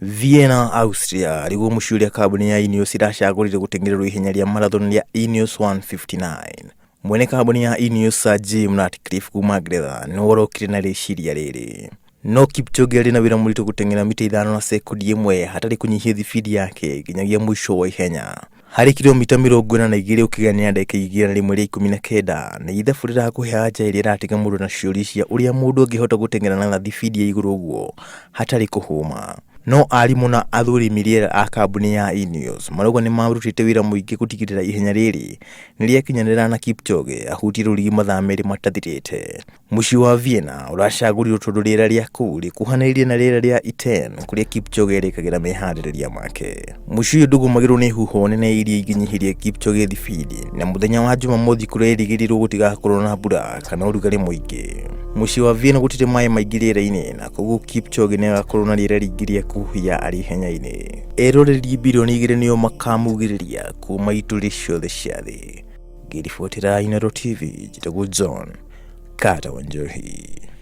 Vienna, Austria arĩguo mũciĩ ũrĩa kambuni ya Ineos ĩracagũrire gũteng'ererwo ihenya rĩa marathon rĩa Ineos 159. Mwene kambuni ya Ineos Sir Jim Ratcliffe kuma Ngeretha nĩwe ũrokire na rĩciria rĩrĩ. No Kipchoge arĩ na wĩra mũritũ gũteng'era mita ithano na sekondi ĩmwe hatarĩ kũnyihia thibindi yake nginyagia mũico wa ihenya. Harĩ kiromita 42 ũkĩgania ndagĩka 119 nĩ ithabu rĩrakũhe anja ĩrĩa ĩratiga mũndũ na ciũria cia ũrĩa mũndũ angĩhota gũteng'era na thibindi ya igũrũ ũguo hatarĩ kũhũma. No arimũ na athũrimi rĩera a kambuni ya Ineos marauga nĩ marutĩte wĩra mũingĩ gũtigĩrĩra ihenya rĩrĩ nĩ rĩakinyanĩra na Kipchoge ahutie rũrigi mathaa merĩ matathirĩte. Mũciĩ wa Vienna ũracagũrirwo tondũ rĩera rĩa kũu rĩkuhanĩrĩirie na rĩera rĩa Iten kũrĩa Kipchoge arĩkagĩra meharĩrĩria make. Mũciĩ ũyũ ndũgũmagĩrwo nĩ huho nene iria ingĩnyihirie Kipchoge thibindi na mũthenya wa Jumamothi kũrerĩgĩrĩrwo gũtigakorwo na mbura kana ũrugarĩ mũingĩ. Mũciĩ wa Vienna gũtirĩ maĩ maingĩ rĩera-inĩ na koguo Kipchoge nĩ agakorwo na rĩera rĩingĩ rĩa kũhuhia arĩ ihenya-inĩ. Eroreri 2 bilioni nĩo makamugĩrĩria kuma ituri ciothe cia thĩ. Ngĩribotera Inooro TV, njĩtagwo John Carter Wanjohi.